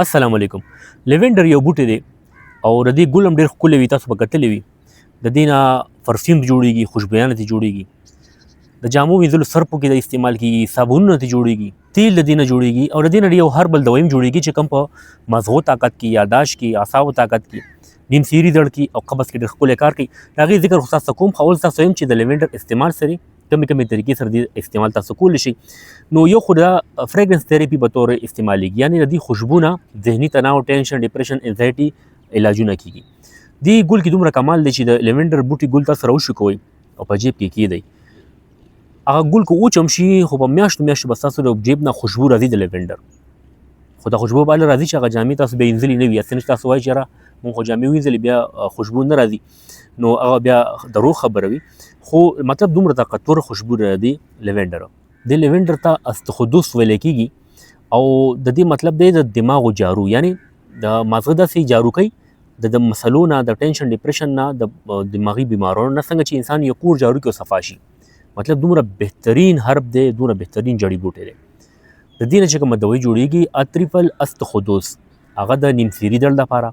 السلام علیکم. لیوینډر یو بوټی دی او د دې ګل هم ډېر ښکلی وي، تاسو به کتلی وي. د دې نه پرفیوم جوړیږي، خوشبویانه ترې جوړیږي، د جامو وینځلو سرپو کې د استعمال کیږي، صابونونه ترې جوړیږي، تیل د دې نه جوړیږي او د دې نه یو هربل دوايي هم جوړیږي چې کوم په مازغو طاقت کې، یاداشت کې، اعصابو طاقت کې، نیم سیري دړ کې او قبض کې ډېر ښکلی کار کوي. د هغې ذکر خو تاسو کوم، خو اول تاسو وایم چې د لیوینډر استعمال سره کمې کمې طریقې سره دې استعمال تاسو کولی شئ. نو یو خو دا فریګرنس تھراپي په تور استعمالیږي، یعنی د دې خوشبونه ذهني تناو، ټینشن، ډیپریشن، انزایټي علاجونه کیږي. دې ګل کې دومره کمال دی چې د لیوینډر بوټي ګل تاسو راوشکوئ او په جیب کې کیدی، هغه ګل که وچ هم شي خو په میاشتو میاشتو به ستاسو د جیب نه خوشبو راځي د لیوینډر. خو دا خوشبو به هله راځي چې هغه جامې تاسو بیا وینځلي نه وي. هسې نه چې تاسو وایئ چې یاره مونږ خو جامې وینځلې بیا خوشبو نه راځي، نو هغه بیا دروغ خبره وي. خو مطلب دومره طاقتور خوشبو دی لیوینډر. د لیوینډر ته استخدوس ویل کېږي او د دې مطلب دی د دماغو جارو، یعنی د مازغه داسې جارو کوي د مسلو نه، د ټینشن، ډیپریشن نه، د دماغي بیمارانو نه، څنګه چې انسان یو کور جارو کې صفا شي. مطلب دومره بهترین هرب دی، دومره بهترین جړی بوټی دی. د دې نه چې کومه دوایي جوړیږي اتریفل استخدوس، هغه د نیم سیري دړ دپاره،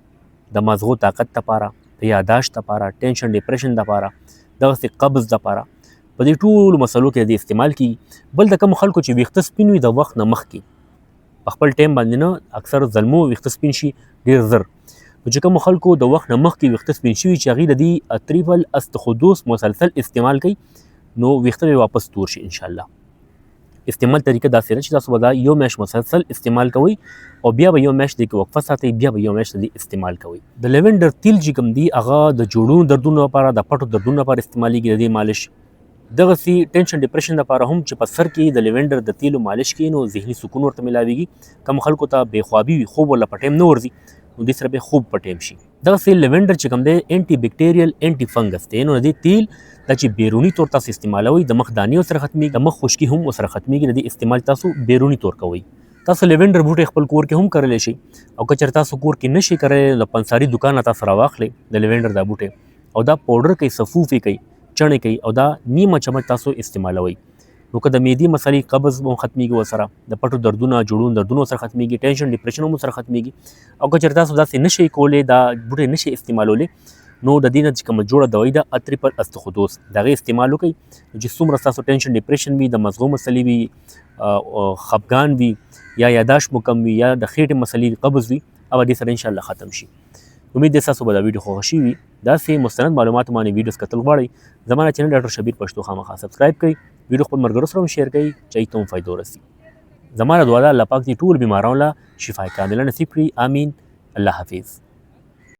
د مازغو طاقت دپاره، د یاداشت دپاره، ټینشن، ډیپریشن دپاره، دغسې قبض دپاره، په دې ټولو مسلو کې د دې استعمال کیږي. بل د کومو خلکو چې ویښته سپین وي د وخت نه مخکې په خپل ټایم باندې نه، اکثر زلمو ویښته سپین شي ډېر زر، نو چې کومو خلکو د وخت نه مخکې ویښته سپین شوي چې هغوی د دې اتریفل استخدوس مسلسل استعمال کوي نو ویښته به واپس تور شي انشاءالله. استعمال طریقه داسې ده چې تاسو به دا یو میاشت مسلسل استعمال کوئ او بیا به یو میاشت دې کې وقفه ساتئ، بیا به یو میاشت دې استعمال کوئ. د لیوینډر تیل چې کوم دی هغه د جوړونو دردونو لپاره، د پټو دردونو لپاره استعمالیږي. د دې مالش دغسې ټینشن، ډیپریشن لپاره هم چې په سر کې د لیوینډر د تیلو مالش کوي نو ذهني سکون ورته ملاویږي. کوم خلکو ته بې خوابي وي، خوب ورله په ټایم نه ورځي، نو دې سره به خوب په ټایم شي. دغسې لیوینډر چې کوم دی انټي بیکټیریل، انټي فنګس دی، نو د دې تیل دا چې بیروني طور تاسو استعمالوئ د مخ دانې ورسره ختمیږي، د مخ خشکي هم ورسره ختمیږي. د دې استعمال تاسو بیروني طور کوئ. تاسو لیوینډر بوټی خپل کور کې هم کرلی شئ او که چېرې تاسو کور کې نه شئ کرلی نو د پنساري دوکان نه تاسو راواخلئ د لیوینډر دا بوټی او دا پوډر کوئ، صفوف یې کوئ، چڼې کوئ او دا نیمه چمچ تاسو استعمالوئ. نو که د معدې مسلې، قبض هم ختمیږي ورسره، د پټو دردونه، جوړونو دردونه ورسره ختمیږي، ټینشن، ډیپریشن هم ورسره ختمیږي. او که چېرې تاسو داسې نه شئ کولی، دا بوټی نه شئ استعمالولی، نو د دې نه چې کومه جوړه دوایي ده اتریپل استخدوس، د هغې استعمال وکړئ چې څومره ستاسو ټینشن، ډیپریشن وي، د مزغو مسلې وي، خفګان وي، یا یاداشت مو کم وي، یا د خېټې مسلې وي، قبض وي، هغه دې سره انشاءالله ختم شي. امید دی ستاسو به دا ویډیو خوښه شوي وي. داسې مستند معلوماتو باندې ویډیوز کتل غواړئ زما چینل ډاکټر شبیر پښتو خامخا سبسکرایب کړئ، ویډیو خپل ملګرو سره هم شیر کړئ چې هغوی ته هم فایده ورسي. زما دعا ده الله پاک دې ټول بیمارانو له شفای کامله نصیب کړي. آمین. الله حافظ.